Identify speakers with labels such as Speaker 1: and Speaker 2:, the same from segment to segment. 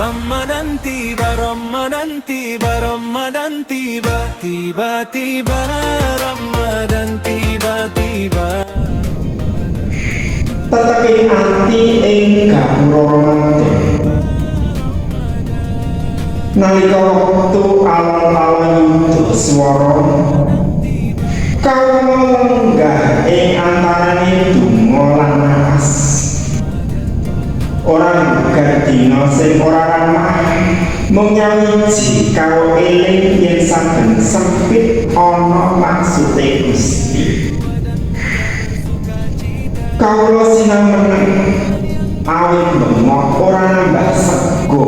Speaker 1: Ramadan tiba, Ramadan tiba, Ramadan tiba. Tiba-tiba Ramadan tiba-tiba.
Speaker 2: Teteking ati ing gapura Ramadan. Nalika wektu alon-alon yuda swara, kawula lenggah ing antarane donga lan napas. Ora nggugat dina sing ora ramah, mung nyawiji karo eling yen saben sempit ana maksude Gusti. Kawula sinau meneng awit bengok ora nambah sego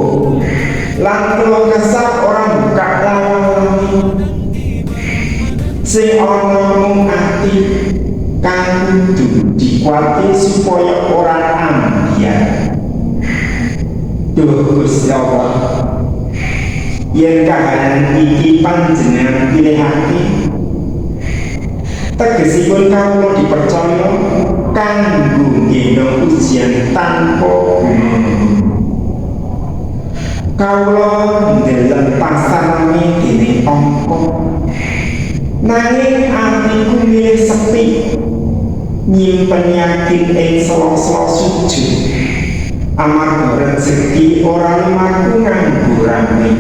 Speaker 2: lan keluh kesah ora buka lawang. Sing ana mung ati kang kudu dikuati supaya ora ambyar. Duh Gusti Allah, yen kahanan iki panjenengan pilihake, tegesipun kawula dipercaya kanggo nggendong ujian tanpa guna. Kawula ndeleng pasar rame dening angka, nanging atiku milih sepi, nyimpen yakin ing sela-sela sujud, amarga rezeki ora lumaku nganggo rame,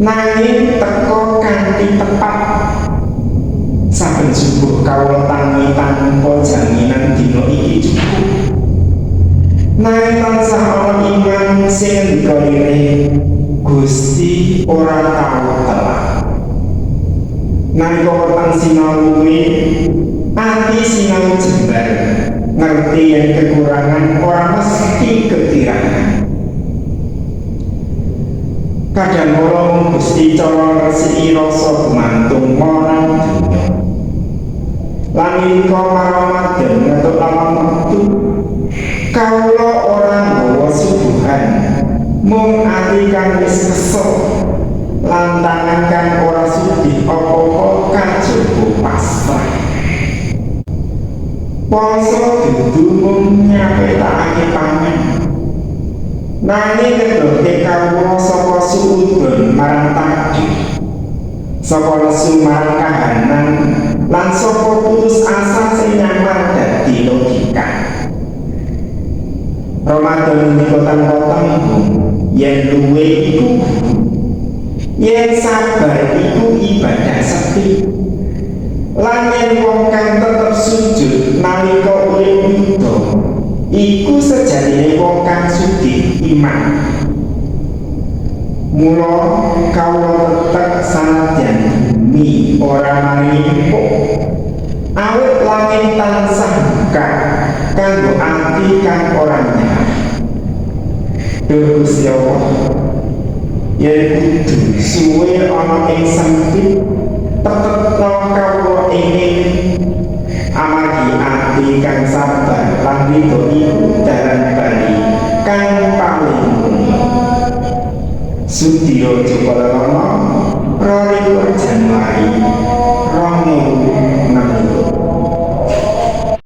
Speaker 2: nanging teka kanthi tepat. Saben subuh kawula tangi tanpa jaminan dina iki cukup, nanging tansah ana iman sing ngendika lirih, Gusti ora tau telat. Nalika weteng sinau luwe, ati sinau jembar, ngerti yen kekurangan ora mesti kekirangan. Kadang kala mung Gusti cara ngresiki rasa gumantung marang donya. Lan nalika Ramadan ngetuk lawang wektu, kawula ora nggawa suguhan, mung ati kang wis kesel lan tangan kang ora sudi apa-apa kajaba pasrah. Poso dudu mung nyapetakake pangan, nanging ngedohke kawula saka suudon marang takdir, saka lesu marang kahanan, lan saka putus asa sing nyamar dadi logika. Ramadan menika tanpa tembung yen luwe iku guru, yen sabar iku ibadah sepi, lan yen wong kang tetep sujud nalika urip yuda iku sejatine wong kang sugih iman. Mula kawula tetep sanadyan bumi ora maringi empuk, awit langit tansah buka kanggo ati kang ora nyerah. Duh Gusti Allah, yen kudu suwe ana ing sempit, tetepno kawula ing amargi ati kang sabar lan ridho iku dalan bali kang paling mulya. Sudiro Joko Lelono, 22 Januari 2026.